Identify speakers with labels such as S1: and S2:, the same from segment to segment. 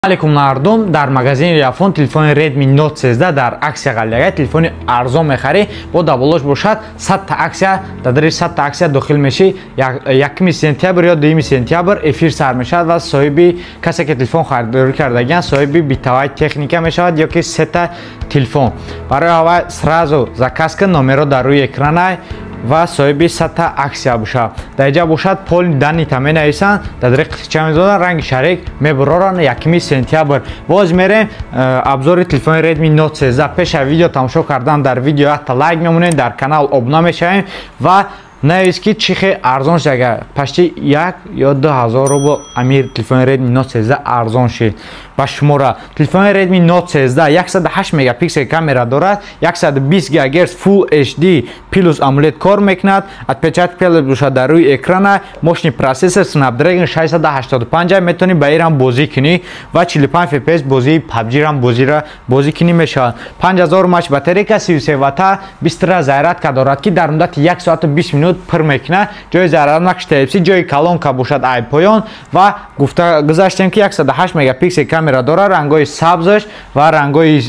S1: Алейкум, мардум! Дар магазини Реафон телефони Redmi Note 13 дар акция ғалига. Телефони арзон мехарӣ, бо даболош бошад 100 та акция, дар дари 100 та акция дохил мешӣ. 1 сентябр ё 2 сентябр эфир сар мешавад ва соҳиби касе ки телефон харидорӣ кардагиан, соҳиби битавай техника мешавад ё ки сета телефон. Барои ҳава сразу заказ кун, номеро дар рӯи экранай ва соҳиби 100 та акция бошад. Дар инҷа бошад полный данные-та менависанд, дар дари қитича мезонанд, ранги шарик мебуроранд. 1 сентябр боз мерем обзори телефони Redmi Note 13. Пеша видео тамошо кардан дар видео якта лайк мемонем, дар канал обуна мешавем ва навис, ки чӣ хел арзон шуд. Агар почти 1 ё 2 ҳазор рубл амир телефони Redmi Note 13 арзон шуд ба шумора. Телефони Redmi Note 13 108 мегапиксел камера дорад, 120 ГГц Full HD плюс AMOLED кор мекунад, отпечаток палец бошад дар рӯи экрана, мощный процессор Snapdragon 685, метавонӣ ба ирам бозӣ кунӣ ва 45 FPS бозии PUBG-рам бозира бозӣ кунӣ мешавад. 5000 мАч батарейка, 33 ватта быстрая зарядка дорад, ки дар муддати 1 соату 20 минут пур мекунад. Ҷои заряднак Type-C, ҷои колонка бошад ай поён. Ва гуфта гузаштем, ки 108 мегапиксел камера дорад, рангҳои сабзаш ва рангҳои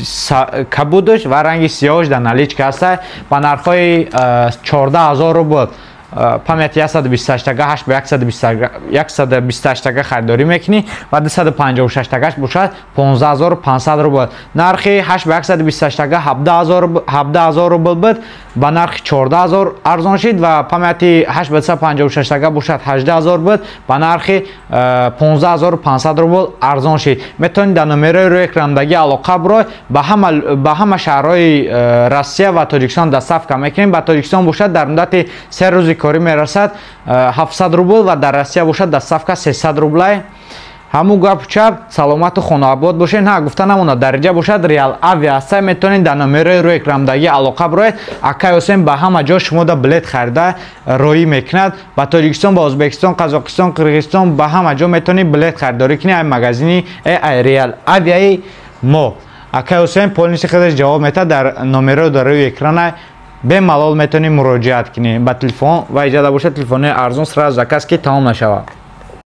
S1: кабудаш ва ранги сиёҳаш дар наличка ҳаста ба нархҳои 14 000 рубл. Памяти 128 тага, 8 ба 128 тага харидорӣ мекунӣ ва 256 тагаш бошад 15 500 рубл. Нархи 8 ба 128 тага 17 000 рубл буд, ба нархи 14 000 арзон шид ва памяти 8 ба 256 тага бошад 18 000 буд, ба нархи 15 500 рубл арзон шид. Метавонед дар номерои рӯи экрандагӣ алоқа бирой. Ба ҳама шаҳрҳои Россия ва Тоҷикистон доставка мекунем. Ба Тоҷикистон бошад дар муддати 3 рӯзи корӣ мерасад, 700 рубл, ва дар Россия бошад доставка 300 рублай. Ҳамун гапу чап, саломату хонаобод бошед. Ҳа, гуфта намонад, дариҷа бошад Реал Авиа ҳаста, метавонед дар номерои рӯи экрандагӣ алоқа бироед. Акай Ҳусен ба ҳама ҷо шумода билет харида роӣ мекунад. Ба Тоҷикистон, ба Ӯзбекистон, Қазоқистон, Қирғизистон, ба ҳама ҷо метавонед билет харидорӣ кунед ай магазини ай Реал Авиаи мо. Акай Ҳусен полностью худаш ҷавоб метаҳад. Дар номерои дар рӯи экрана бемалол метавонед муроҷиат кунед ба телефон ва иҷода бошад телефонҳои арзон, сразу заказ, ки тамом нашавад.